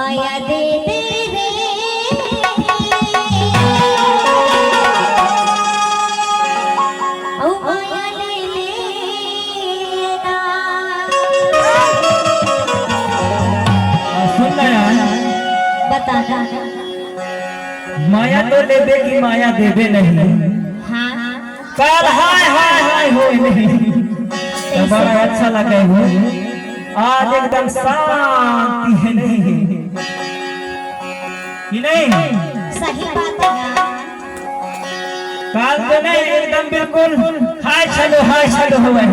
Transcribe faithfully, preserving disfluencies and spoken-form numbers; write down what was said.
माया दे दे रे, अउ माया ले लेना। सुन ना यार, बता ना। माया तो लेबे कि माया देबे नहीं। हाँ। काल हाय हाय हाय होय नहीं। तो बड़ा अच्छा लगे हो। आज एकदम शांति है नहीं। कि नहीं? सही बात है यार। काल तो नहीं, एकदम बिल्कुल हाय छलो, हाय छलो होवे।